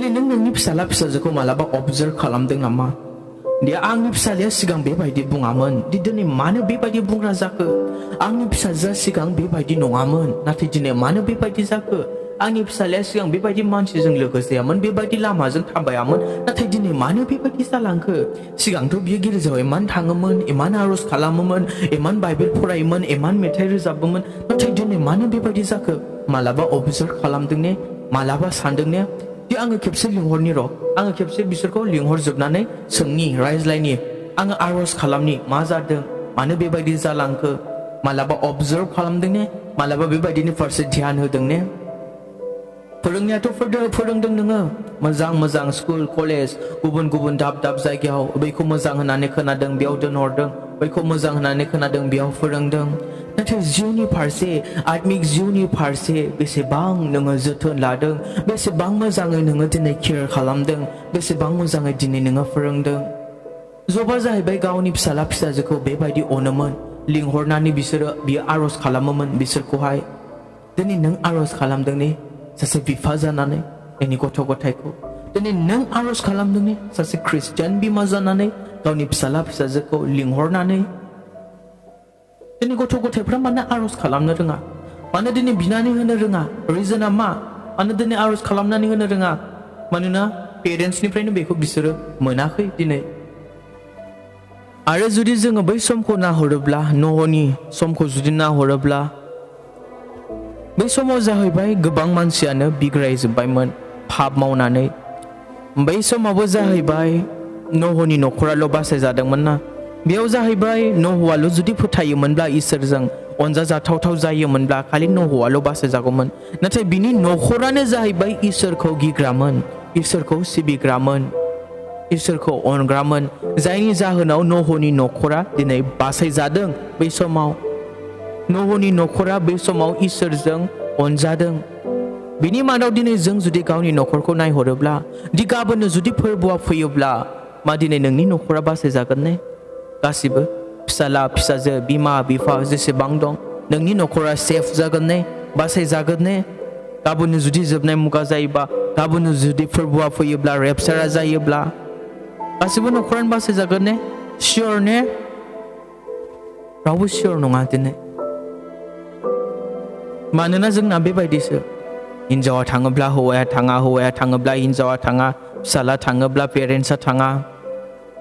दिनै नों नोंनि फिसाला फिसाजोखौ मालाबा अबजार्भ खालामदों नामा दि आंनि फिसालाया सिगां बेबायदि बुङामोन दि दिनै मानो बेबायदि बुंग्रा जाखो आंनि फिसाजोआ सिगां बेबायदि नङामोन नाथाय दिनै मानो बेबायदि जाखो आंनि फिसालाया सिगां बेबायदि मानसिजों लोगो जायामोन बेबायदि लामाजों थाबायामोन नाथाय दिनै मानो बेबायदि जालांखो सिगांथ' बियो गिर्जायाव इमान थाङोमोन इमान आर'ज खालामोमोन इमान बाइबेल फरायोमोन इमान मेथाइ रोजाबोमोन नाथाय दिनै मानो बेबायदि जाखो मालाबा अबजार्भ खालामदों ने मालाबा सानदों ने दि आङो खेबसे लिंहरनि र' आङो खेबसे बिसोरखौ लिंहरजोबनानै सोंनि रायज्लायनि आङो आर'ज खालामनि मा जादों मानो बेबायदि जालांखो मालाबा अबजार्भ खालामदों ने मालाबा बेबायदिनि फारसे ध्यान होदों ने फोरोंनायाथ' फोरोंदों नोङो मोजां मोजां स्कुल कलेज गुबुन गुबुन दाब दाब जायगायाव बैखौ मोजां होननानै खोनादों बेयाव दोनहरदों बैखौ मोजां होननानै खोनादों बेयाव फोरोंदों नाथाय जिउनि फारसे आत्मिक जिउनि फारसे बेसेबां नोङो जोथोन लादों बेसेबां मोजाङै नोङो दिनै केयार खालामदों बेसेबां मोजाङै दिनै नोङो फोरोंदों जबा जाहैबाय गावनि फिसाला फिसाजोखौ बेबायदि अनोमोन लिंहरनानै बियो आर'ज खालामोमोन बिसोरखौहाय दिनै नों आर'ज खालामदों ने सासे बिफा जानानै नोंनि गथ' गथायखौ दिनै नों आर'ज खालामदों ने सासे ख्रिस्टियान बिमा जानानै गावनि फिसाला फिसाजोखौ लिंहरनानै दिनै गथ' गथायफ्रा मानो आर'ज खालामनो रोङा मानो दिनै बिनानै होनो रोङा रिजोना मा मानो दिनै आर'ज खालामनानै होनो रोङा मानोना पेरेन्ट्सनिफ्रायनो बेखौ बिसोरो मोनाखै दिनै आरो जुदि जोङो बै समखौ नाहरोब्ला न'नि समखौ जुदि नाहरोब्ला बै समाव जाहैबाय गोबां मानसियानो बिग्रायजोब्बायमोन पाप मावनानै बै समावबो जाहैबाय न'नि न'खराल' बासायजादोंमोन ना बेयाव जाहैबाय न'आल' जुदि फोथायोमोनब्ला इसोरजों अनजाजाथावथाव जायोमोनब्ला खालि न'आल' बासायजागौमोन नाथाय बिनि न'खरानो जाहैबाय इसोरखौ गिग्रामोन इसोरखौ सिबिग्रामोन इसोरखौ अनग्रामोन जायनि जाहोनाव न'नि न'खरा दिनै बासायजादों बै समाव न'नि न'खरा बै समाव इसोरजों अनजादों बिनि मादाव दिनै जों जुदि गावनि न'खरखौ नायहरोब्ला दि गाबोननो जुदि फोरबोआ फैयोब्ला मा दिनै नोंनि न'खरा बासायजागोन ने गासिबो फिसाला फिसाजो बिमा बिफा जेसेबां दं नोंनि न'खरा सेफ जागोन ने बासायजागोन ने गाबोननो जुदि जोबनाय मुगा जायोबा गाबोननो जुदि फोरबोआ फैयोब्ला रेपचारा जायोब्ला गासिबो न'खरानो बासायजागोन ने सियर ने रावबो सियर नङा दिनै मानोना जोंना बेबायदिसो हिनजावा थाङोब्ला हौवाया थाङा हौवाया थाङोब्ला हिनजावा थाङा फिसाला थाङोब्ला पेरेन्ट्सआ थाङा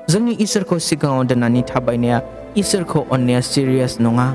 जोंनि इसोरखौ सिगाङाव दोननानै थाबायनाया इसोरखौ अननाया सिरियास नङा